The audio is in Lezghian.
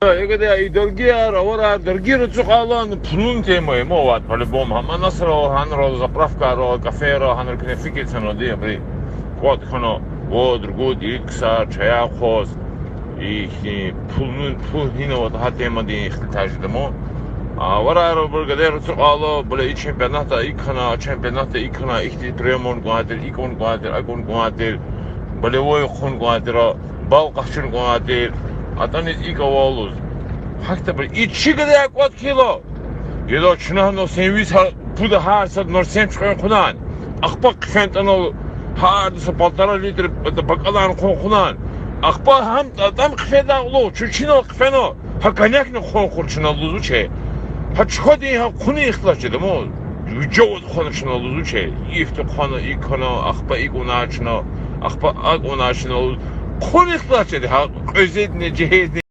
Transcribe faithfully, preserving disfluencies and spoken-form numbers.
Эгер и даргияр, аварар, даргияр ацукьайла, ну, пулунин тема я, ма вад, по-любому. Гьа манасрал, гьанрал, заправкайрал, кафейрал, гьанра куьне фикир цанвайди, абуру кӀватӀ хьана, вад-ругуд, ирид ксар чай хъваз, и хьи-, пулунин, пул гьина аватӀа, гьа темадин ихтилат жеда ма. Аварар, абур гадаяр ацукьайла, бала, и чемпионатда икӀ хьана, чемпионатда икӀ хьана, ихьтин приём авун кӀан тир, икӀ авун кӀан тир, акӀ авун кӀан тир, болевой хъувун кӀан тир, балл къахчун кӀан тир, атӀаниз икӀ авай лугьуз. Гьахьтинбур и чи гадаяр кӀватӀ хьайила, яда, чна гьана сэндвич гьа-, пуда гьар сад норсем чуькьвен хъувуна, ахпа хъфен тӀанал гьарда са полтора литр бакӀаларни хъван хъувуна, ахпа гьам атӀам хъфедай лугьуз, чун чинал хъфена, гьа коньякни хъван хъувур чна лугьузва чи. Гьа чкадин, гьа хъунин ихтилат жеда ма. Вижеваз хъвана чна лугьузва чи. Ихьтин хъвана, икӀ хьана, ахпа икӀ авуна чна, ахпа акӀ авуна чна лугьуз. Хъунин ихтилат жеда, гьа къвезни, жегьезни.